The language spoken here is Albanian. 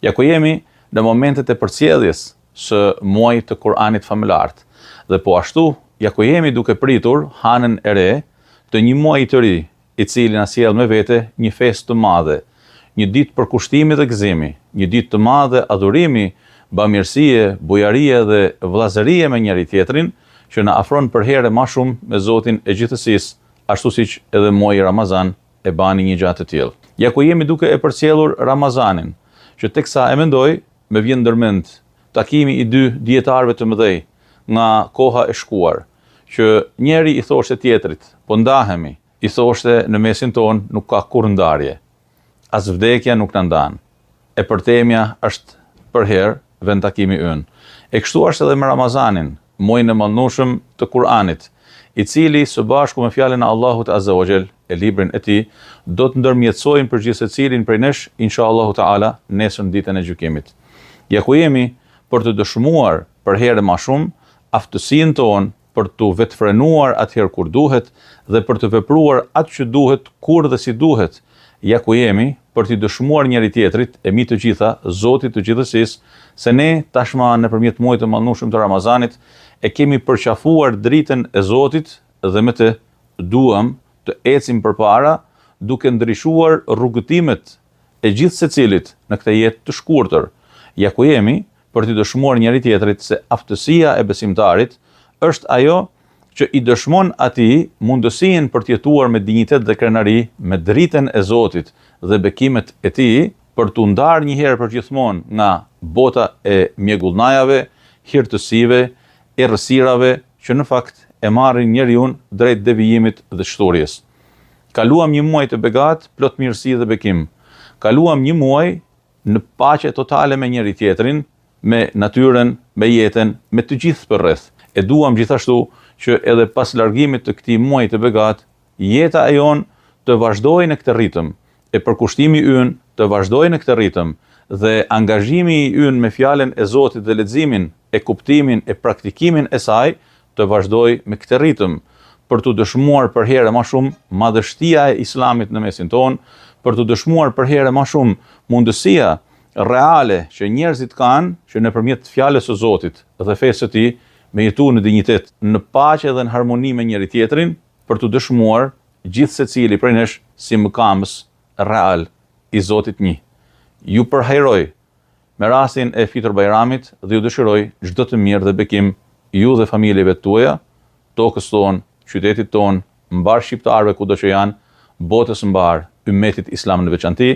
Ja ku jemi në momentet e përcjelljes së muajit të Kur'anit famëlartë dhe po ashtu ja ku jemi duke pritur hanën e re të një muaji të ri, i cili na sjell me vete një festë të madhe, një ditë përkushtimi dhe gëzimi, një ditë të madhe adhurimi, bamirësie, bujarie dhe vëllazërie me njëri-tjetrin, që na afron përherë e ma shumë me Zotin e gjithësisë, ashtu siç edhe muaji Ramazan e bani një gja të tillë. Ja ku jemi duke e përcjellur Ramazanin, që teksa e mendoj, më vjen ndërmend takimi i dy dijetarëve të mëdhej nga koha e shkuar, që njëri i thoshte tjetrit, po ndahemi, i thoshte në mesin tonë nuk ka kurrë ndarje. As vdekja nuk na ndan. E përtejmja është përherë vendtakimi ynë. E kështu është edhe me Ramazanin, muajin e madhnushëm të Kur'anit, i cili së bashku me fjalën e Allahut Azza wa Jall e librin e tij, do të ndërmjetësojnë për gjithsecilin prej nesh, insha Allahu Teala, nesër në ditën e gjykimit. Ja ku jemi për të dëshmuar përherë e ma shumë aftësinë tonë për t'u vetëfrenuar atëherë kur duhet dhe për të vepruar atë që duhet kur dhe si duhet. Ja ku jemi për t'i dëshmuar njëri-tjetrit e mi të gjitha Zotit të gjithësisë se ne tashmë nëpërmjet muajit të madhnushëm të Ramazanit e kemi përqafuar dritën e Zotit dhe me të duam të ecim përpara duke ndryshuar rrugëtimet e gjithsecilit në këtë jetë të shkurtër. Ja ku jemi për t'i dëshmuar njëri-tjetrit se aftësia e besimtarit është ajo që i dëshmon atij mundësinë për të jetuar me dinjitet dhe krenari me dritën e Zotit dhe bekimet e Tij, për t'u ndarë një herë përgjithmonë nga bota e mjegullnajave, hirtësive, errësirave që në fakt e marrin njeriun drejt devijimit dhe shthurjes. Kaluam një muaj të begatë, plot mirësi dhe bekim. Kaluam një muaj në paqe totale me njëri-tjetrin, me natyrën, me jetën, me të gjithë përreth. E duam gjithashtu që edhe pas largimit të këtij muaji të begatë, jeta e jonë të vazhdojë në këtë ritëm, e përkushtimi ynë të vazhdojë në këtë ritëm dhe angazhimi ynë me fjalën e Zotit dhe leximin e kuptimin e praktikimin e saj të vazhdojë me këtë ritëm, për t'u dëshmuar përherë e ma shumë madhështia e Islamit në mesin tonë, për t'u dëshmuar përherë e ma shumë mundësia reale që njerëzit kanë që nëpërmjet fjalës së Zotit dhe fesë së Tij me jetu në dinjitet, në paqe dhe në harmoni me njëri-tjetrin, për t'u dëshmuar gjithsecili prej nesh si mëkëmbës real i Zotit Një. Ju përhajroj me rastin e Fitër Bajramit dhe ju dëshiroj çdo të mirë dhe bekim ju dhe familjeve tuaja, tokës tonë, qytetit tonë, mbarë shqiptarëve kudo që janë, botës mbarë, ymmetit islam në veçanti.